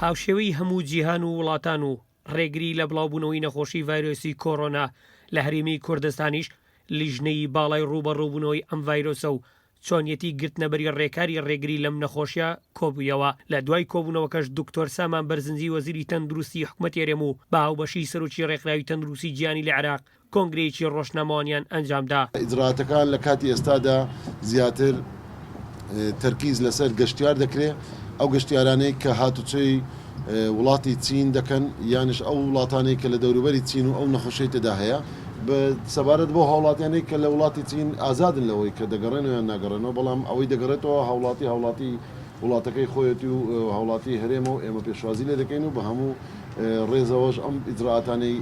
هاوشێوەی هەموو جیهان و وڵاتان و ڕێگری لە بڵاوبوونەوەی نەخۆشی ڤایرۆسی کۆرۆنا لە هەرێمی کوردستانیش لیژنەی باڵای ڕووبەڕووبوونەوەی ئەم ڤایرۆسە و چۆنیەتی گرتنەبەری ڕێکاری ڕێگری لەم نەخۆشیە کۆبوویەوە. لە دوای کۆبوونەوەکەش دکتۆر سامان بەرزنجی وەزیری تەندروستی حکومەتی هەرێم و بە هاوبەشی سەرۆکی ڕێکخراوی تەندروستی جیهانی لە عێراق کۆنگرەیەکی ڕۆژنامەوانیان ئەنجامدا. ئیجرائاتەکان لە کاتی ئێستادا زیاتر تەرکیز لەسەر گەشتیار دەکرێت، ئەو گەشتیارانەی کە هاتوچۆی وڵاتی چین دەکەن یانیش ئەو وڵاتانەی کە لە دەوروبەری چین و ئەو نەخۆشیەی تێدا هەیە. سەبارەت بەو هاوڵاتیانەی کە لە وڵاتی چین ئازادن لەوەی کە دەگەڕێنەوە یان ناگەڕێنەوە، بەڵام ئەوەی دەگەڕێتەوە هاوڵاتی هاوڵاتی وڵاتەکەی خۆیەتی و هاوڵاتی هەرێمە و ئێمە پێشوازی لێ دەکەین و بە هەموو ڕێزەوەش ئەم ئیجرائاتانەی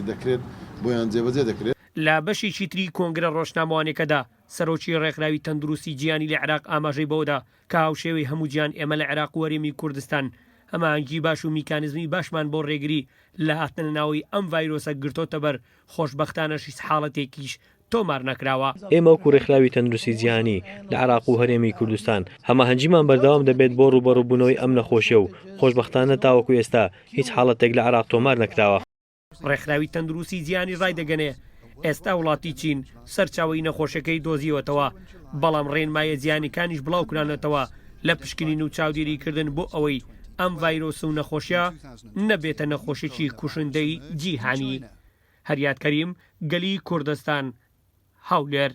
دەکرێت بۆیان جێبەجێ دەکرێت. لە بەشێکی تری کۆنگرە ڕۆژنامەوانیەکەدا سەرۆکی ڕێکخراوی تەندروستی جیهانی لە عێراق ئاماژەی بەوەدا کە هاوشێوەی هەموو جیهان ئێمە لە عێراق و هەرێمی کوردستان هەماهەنگی باش و میکانزمی باشمان بۆ ڕێگری لە هاتنەناوەی ئەم ڤایرۆسە گرتۆتەبەر، خۆشبەختانەش هیچ حاڵەتێکیش تۆمار نەکراوە. ئێمە وەکو ڕێکخراوی تەندروستی جیهانی لە عێراق و هەرێمی کوردستان هەماهەنگیمان بەردەوام دەبێت بۆ ڕووبەڕووبوونەوەی ئەم نەخۆشیە و خۆشبەختانە تاوەکو ئێستا هیچ حاڵەتێک لە عێراق تۆمار نەکراوە. ڕێکخراوی تەندروستی جیهانی ڕایدەگەنێ، ئێستا وڵاتی چین سەرچاوەی نەخۆشیەکەی دۆزیوەتەوە، بەڵام ڕێنماییە جیهانیکانیش بڵاوکرانەتەوە لە پشکنین و چاودێریکردن بۆ ئەوەی ئەم ڤایرۆس و نەخۆشیە نەبێتە نەخۆشیەکی کوشندەی جیهانی. هەریاد کەریم، گەلی کوردستان، هەولێر.